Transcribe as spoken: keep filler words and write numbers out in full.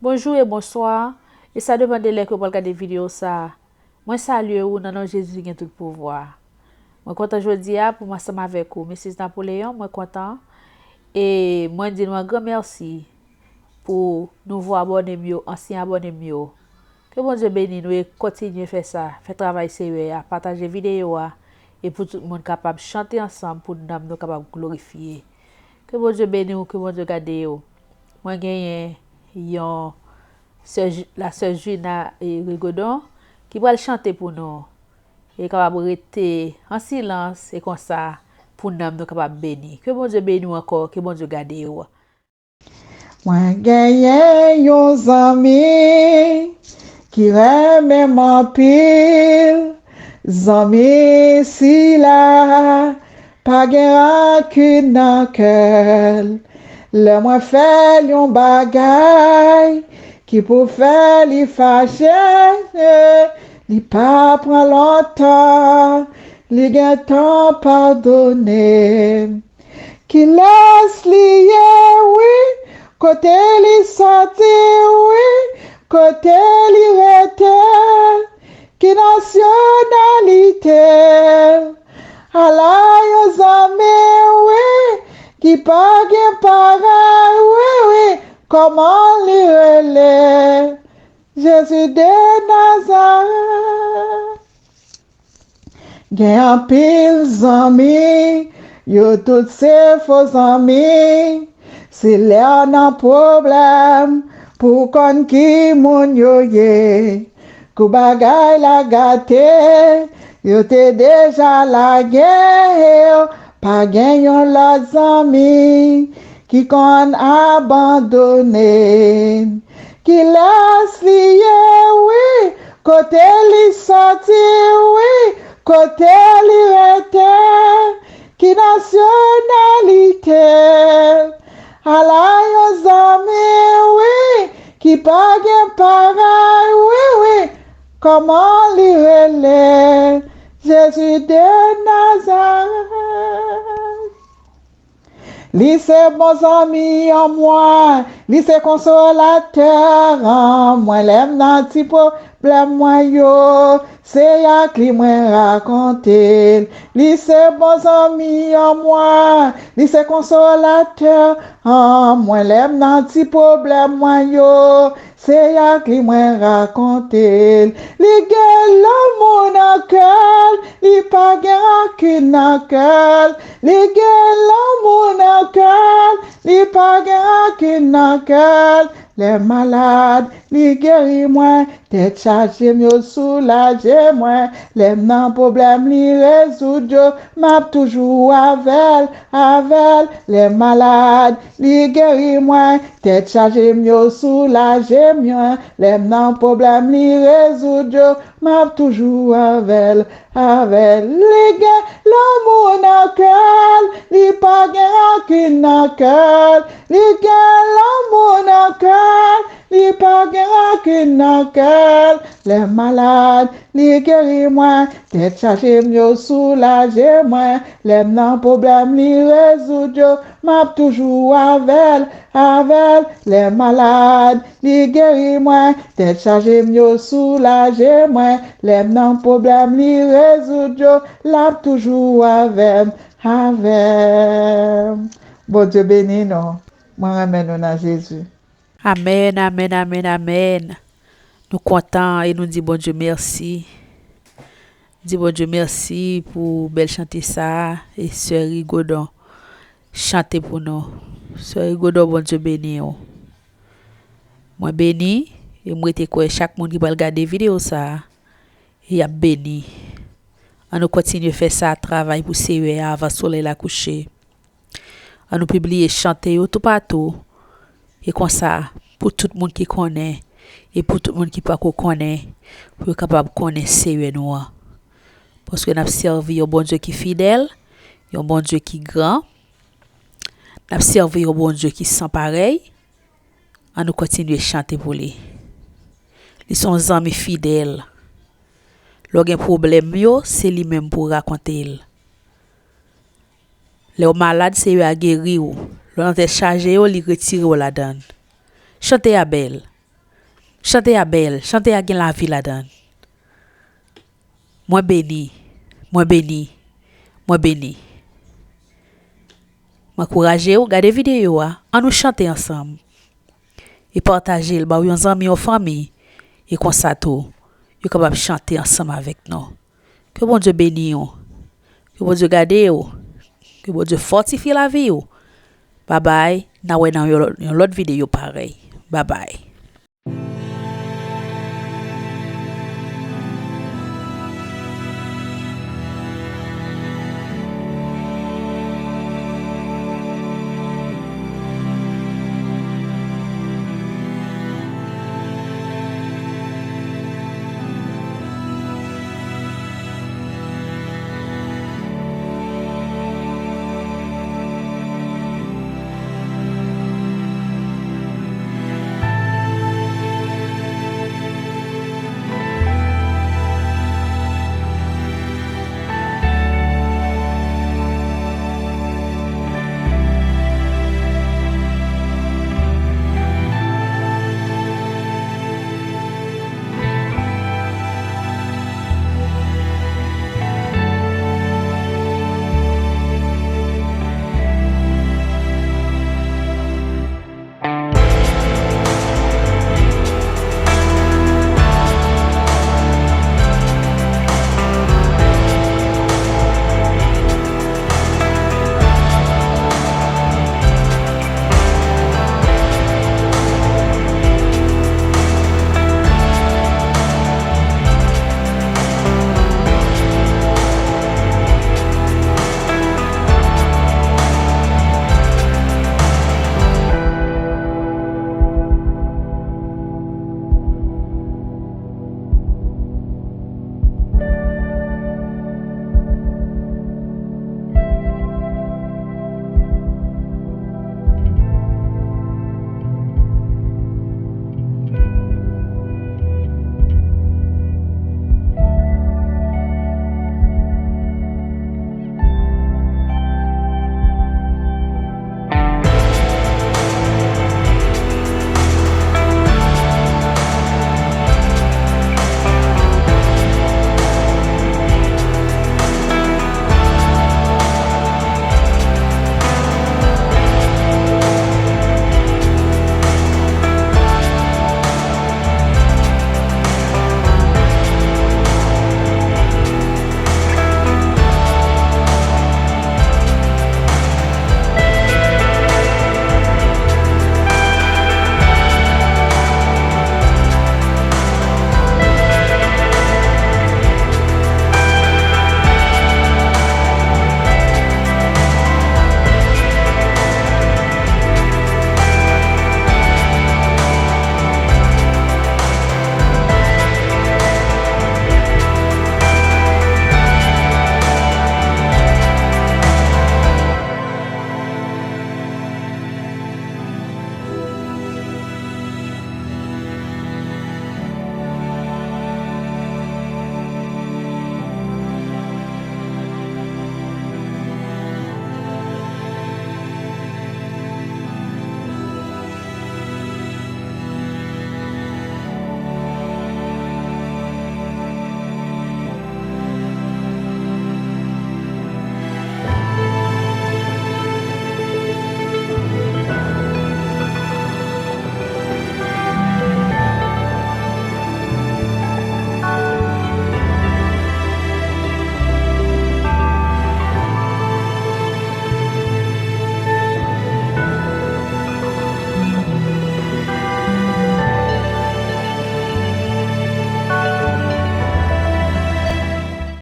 Bonjou e bonswa, e sa depann de lè ke w pral gade videyo sa a. Mwen salye ou nan non Jezi ki gen tout pouvwa. Mwen kontan jodi a pou m ansanm avèk ou. Misis Napoleyon, mwen kontan. E mwen di nou an gran mèsi pou nouvo abòne m yo, ansyen abòne m yo. Ke Bondye beni nou e kontinye fè sa, fè travay Seyè a, pataje videyo a, e pou tout moun kapab chante ansanm, pou nanm nou kapab glorifye. Ke Bondye beni w, ke Bondye gade w. Mwen genyen yon sè Ju-, la sè Juna e Rigodon ki pral chante pou nou. E kapab rete an silans e konsa pou nanm nou kapab beni. Ke Bondye beni w ankò, ke Bondye gade w. Mwen genyen yon zanmi ki renmen m anpil. Zanmi sila pa gen rankin nan kè l. Lè mwen fè l yon bagay ki pou fè li fache, li pa pran lontan, li gentan padone m. Kilès li ye, wi, kote li soti, wi, kote li rete, ki nasyonalite l. Ala yon zanmi, wi, ki pa gen parèy, wi, wi, kòman li rele? Jezi de Nazarèt. Gen anpil zanmi, yo tout se fo zanmi. Se lè w nan pwoblèm pou w konn ki moun yo ye. Kou bagay la gate, yo te deja lage w. Pa gen yon lòt zanmi ki konn abandone. Kilès li ye, wi, kote li soti, wi, kote li rete, ki nasyonalite l. Ala yon zanmi, wi, ki pa gen parèy, wi, wi, kòman li rele? Jezi de Nazarèt. Li se bon zanmi an mwen, li se konsolatè an mwen. Lè m nan ti pwoblèm mwen yo, se ak li mwen rakonte l. Li se bon zanmi an mwen, li se konsolatè an mwen. Lè m nan ti pwoblèm mwen yo, se ak li mwen rakonte l. Li gen lanmou nan kè l, li pa gen rankin nan kè l. Li gen lanmou nan kè l, li pa gen rankin nan kè l. Lè m malad, li geri mwen. Tèt chaje m, yo soulaje mwen. Lè m nan pwoblèm, li rezoud yo. M ap toujou avè l, avè l. Lè m malad, li geri mwen. Tèt chaje m, yo soulaje m. Lè m nan pwoblèm, li rezoud yo. M ap toujou avè l, avè l. Li gen lanmou nan kè l, li pa gen rankin nan kè l. Li gen lanmou nan kè l, li pa gen rankin nan kè l. Lè m malad, li geri mwen. Tèt chaje m, yo soulaje mwen. Lè m nan pwoblèm, li rezoud yo. M ap toujou avè l, avè l. Lè m malad, li geri mwen. Tèt chaje m, yo soulaje mwen. Lè m nan pwoblèm, li rezoud yo. L ap toujou avè m, avè m. Bondye beni nou. Mwen renmen nou nan Jezi. Amèn, amèn, amèn, amèn. Nou kontan e nou di Bondye mèsi. Di Bondye mèsi pou bèl chante sa a e sè Rigodon chante pou nou. Sè Rigodon, Bondye beni w. Mwen beni e m rete kwè chak moun ki pral gade videyo sa a, y ap beni. Ann nou kontinye fè sa, travay pou Seyè a avan solèy la kouche. Ann nou pibliye chante yo toupatou. E konsa, pou tout moun ki konnen, e pou tout moun ki pako konnen, pou yo kapab konnen Seyè nou an. Paske n ap sèvi yon Bondye ki fidèl, yon Bondye ki gran, n ap sèvi yon Bondye ki san parèy. Ann nou kontinye chante pou li. Li se yon zanmi fidèl. Lè w gen pwoblèm yo, se li menm pou w rakonte l. Lè w malad, se yo a geri w. Lè w nan tèt chaje yo, li retire w ladan l. Chante a bèl. Chante a bèl, chante a gen lavi ladan l. Mwen beni, mwen beni, mwen beni. M ankouraje w, gade videyo a, ann nou chante ansanm. E pataje l ba w yon zanmi, yon fanmi. E konsa tou, yo kapab chante ansanm avèk nou. Ke Bondye beni w. Ke Bondye gade w. Ke Bondye fòtifye lavi w. Babay, n a wè nan yon lòt videyo parèy. Babay.